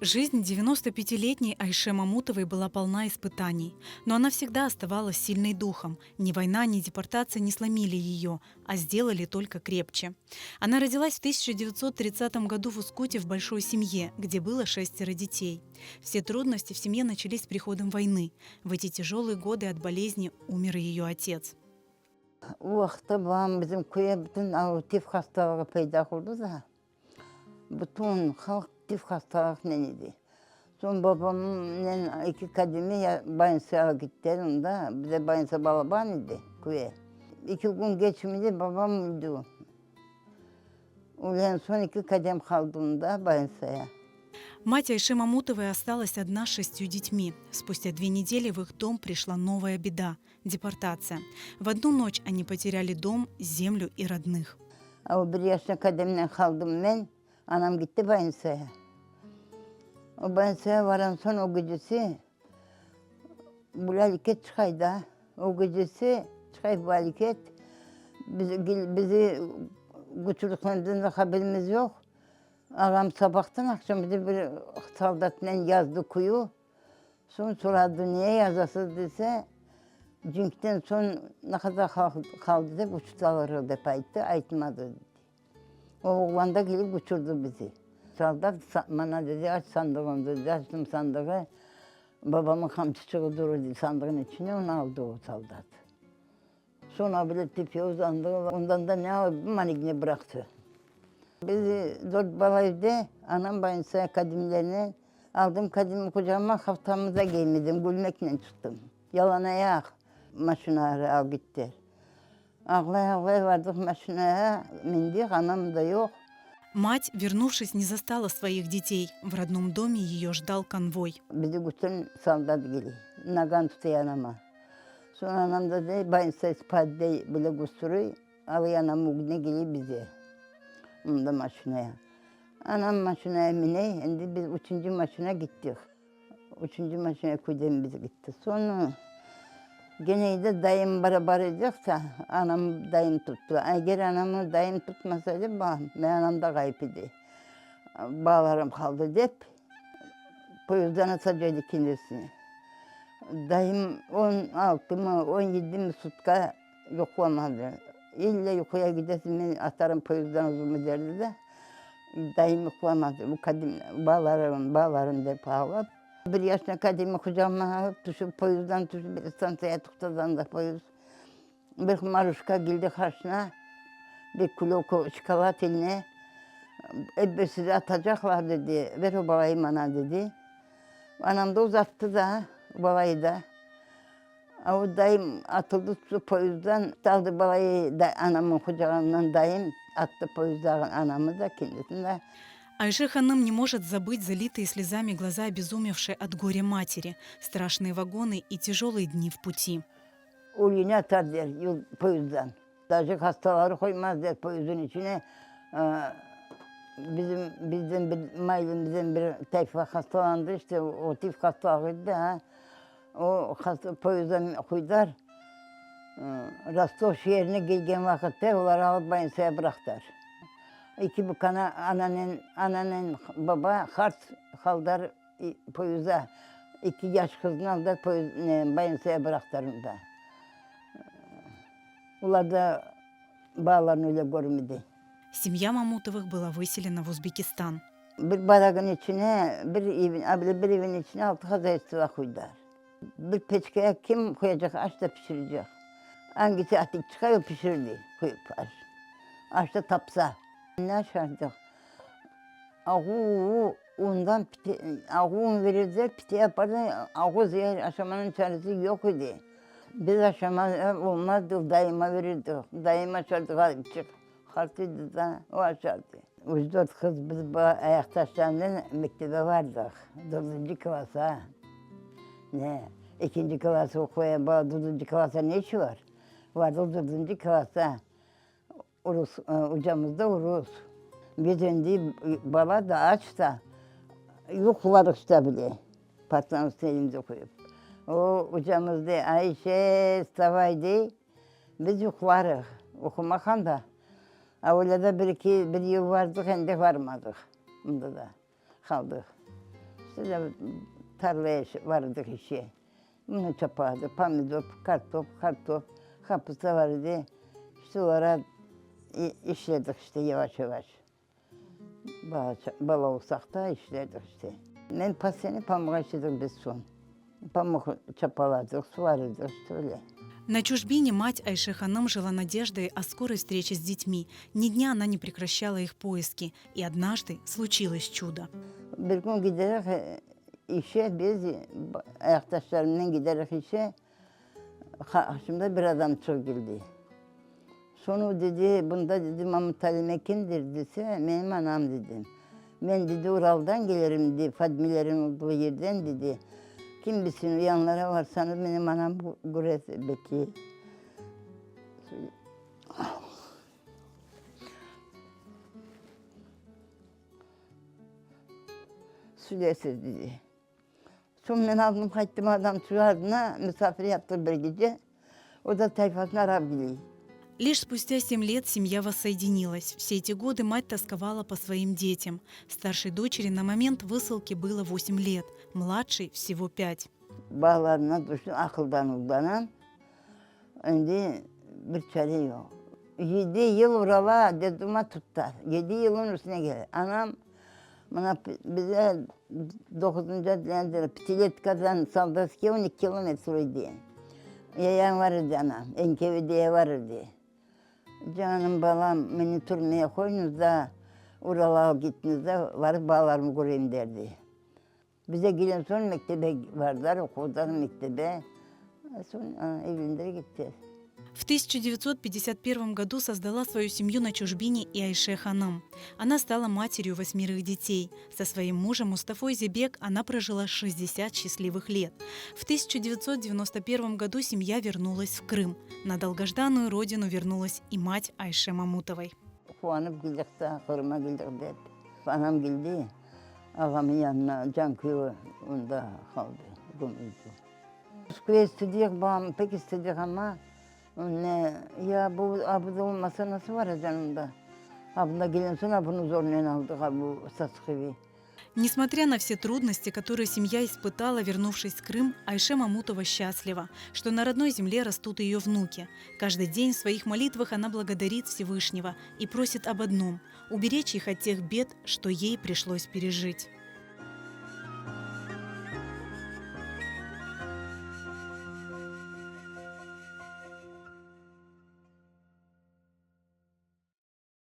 Жизнь 95-летней Айше Мамутовой была полна испытаний. Но она всегда оставалась сильной духом. Ни война, ни депортация не сломили ее, а сделали только крепче. Она родилась в 1930 году в Ускуте в большой семье, где было шестеро детей. Все трудности в семье начались с приходом войны. В эти тяжелые годы от болезни умер ее отец. O vaqıtta babam bizim köye bütün tif hastalığı peyda oldı da, bütün halq tif hastalıqnen edi. Soñ babamnen eki kademe bolnitsağa kettiler onda, bizde bolnitsa balaban edi köye. Eki kün keçmedi babam öldi. Ölgen soñ eki kadem qaldı onda bolnitsaya. Мать Айши Мамутовой осталась одна с шестью детьми. Спустя две недели в их дом пришла новая беда – депортация. В одну ночь они потеряли дом, землю и родных. O bir yaşında kademnen qaldım men, anam gitti bolnitsaya. O bolnitsaya varan soñ o gecesi bu aleket çıqay da, o gecesi çıqay bu aleket, bizi götürdiklerinde haberimiz yoq. Ağam sabahtan aqşam bizi bir soldatnen yazdı quyu. Soñ soradı, neye yazasız dese, cenkten soñ ne qadar halq qaldı dep uçurtalar dep ayttı, aytmadı dedi. O oğlan da kelip uçurdı bizi. Soldat maña dedi, aç sandığını dedi, açtım sandığı, babamıñ qamçıçığı dur edi sandığın içinde, onı aldı o soldat. Soñ bile tepeye uzandı, ondan da ne alıp malikni bıraqtı. Biz dört bala evde, anam bayınsa kadimlerni aldım kadimni qucağıma, haftamı da giymedim, gülmeknen çıqtım. Yalan ayaq maşinaları alıp gittiler. Ağlay-ağlay vardıq maşinaya, mindik, anam da yoq. Мать, вернувшись, не застала своих детей. В родном доме ее ждал конвой. Bizi bütün soldat kele, nagan tutay anama. Soñ anam da dey, bayınsa ispat dey, bile gösterey, alıy anam ögüne kele bize, mında maşinaya. Anam maşinaya mine, endi biz üçünci maşina gittik. Üçünci maşinaya köyden biz gittik. Soñ gene de dayım barabar edik da, anam dayım tuttı. Eger anamnı dayım tutmasa edi, men anam da ğayıp edi. Balalarım qaldı dep. Poyezdden atacaydı kendisini. Dayım 16 mı, 17 mi sutka yuqlamadı. İlle yuquya gidesiñ, men atarım poyezdden özümi derdi de, dayım yuqlamadı. Bu kadim, balalarım, balalarım dep ağlap. Bir yaşında kadimi qucağıma alıp tüşip, poyezdden tüşip, bir stantsiyaya toqtadı anda poyezd. Bir maruşka keldi qarşına, bir külök şokolad eline, ep bir sizi atacaqlar, dedi, ver o balayı maña, dedi. Anam da uzattı da balayı da. A o dayım atıldı poyezdden, aldı balayı da anamnıñ qucağından dayım attı poyezdden anamı da, kendisini de. Ayşe hanım не может забыть залитые слезами глаза обезумевшей от горя матери, страшные вагоны и тяжелые дни в пути. Ölüni atar der yol poyezdden. Daje hastaları qoymaz der poyezdin içine. Bizim, bizden bir maylımızdan bir tayfa hastalandı, işte o tif hastalığı edi de, ha. O hasta poyezdden qoydılar. Rostov şeerine kelgen vaqıtta olar alıp bolnitsaya bıraqtılar. Eki bukana ananen, ananen baba hart haldar. Poyezda eki yaş qıznı aldılar, bolnitsaya bıraqtılar onda. Olar da balalarını öyle körmedi. Семья Мамутовых была выселена в Узбекистан. Bir baragın içine, bir evin, a bile bir evin içine altı hozâystvo qoydılar. Bir peçkaya kim qoyacaq aş da pişirecek. Angisi atik çıqa, o pişirdi qoyıp aş. Aş da tapsa. Ne aşardıq? Ağu undan pite, ağu un verirdiler, pite yapardı, ağu zeer aşamanıñ çaresi yoq edi. Biz aşama olmazdı, dayıma verirdik, dayım aşardı, ğaripçik, qart edi da, o aşardı. Üç dört qız biz bu ayaqtaşlarnen mektebe bardıq, dördünci klassa. Ne, ekinci klass oquyan bala dördünci klassa ne işi bar? Bardıq dördünci klassa. Rus, ocamız da rus. Biz endi bala da, aç da, yuqladıq da bile, partanıñ üstüne elimizi qoyıp. O, ocamız dey, Ayşe, vstavay dey, biz yuqlarıq, oqumaqan da. A öyle de bir-eki, bir yıl bardıq, endi barmadıq, mında da qaldıq. İşte tarlaya vardıq işe. Mına çapardı, pomidor, kartop, kartop, qapısta var edi. İşte olara işledik işte yavaş-yavaş. Bala olsaq da işledik işte. Men paseni pamuğa işledik biz soñ. Pamuq çapaladıq, suvarırdıq, işte öyle. На чужбине мать Айше Ханım жила надеждой о скорой встрече с детьми. Ни дня она не прекращала их поиски. И однажды случилось чудо. Bir kün giderek işe biz ayaqtaşlarımnen giderek işe, qarşımda bir adam çıqıp keldi. Soñ o dedi, bunda dedi Mamut Alim kimdir dese, menim anam dedim. Men dedi Uraldan kelirim dedi, Fadmilerin olduğu yerden dedi. Kim bilsin yanlara varsañız menim anam köresiz belki. Söylesiz dedi. Soñ men aldım qayttım adam çıqardına, misafir yaptıq bir gece. O da tayfasını arap keley. Лишь спустя 7 лет семья воссоединилась. Все эти годы мать тосковала по своим детям. Старшей дочери на момент высылки было 8 лет, младшей всего 5. Bağlarına tüştüm, aqıldan uldanan. Endi bir çare yoq. 7 yıl Urala detdoma tuttılar. 7 yılın üstüne keldi. Anam mına bize doquzıncı pятилетkadan Солдатский 12 kilometr edi. Yayan var edi anam, NKVD var edi. Canım balam, meni türmeye qoyuñız da, Uralğa kettiñiz de, varıp balalarımnı köreyim derdi. Bize kelgen soñ mektebe bardılar, oqudılar mektebe. Soñ evlendiler kettiler. В 1951 году создала свою семью на чужбине и Айше Ханım. Она стала матерью восьмерых детей. Со своим мужем Мустафой Зебек она прожила 60 счастливых лет. В 1991 году семья вернулась в Крым. На долгожданную родину вернулась и мать Айше Мамутовой. Quvanıp keldik de, Qırımğa keldik dep. Anam keldi, ağamnıñ yanına Canköy onda qaldı, gömüldi. Moskva istedik, babam pek istedik amma ne, ya bu abuda olmasa nasıl varacañ onda? A bunda kelgen soñ a bunı zornen aldıq, a bu Sasıqevi. Несмотря на все трудности, которые семья испытала, вернувшись в Крым, Айше Мамутова счастлива, что на родной земле растут ее внуки. Каждый день в своих молитвах она благодарит Всевышнего и просит об одном – уберечь их от тех бед, что ей пришлось пережить.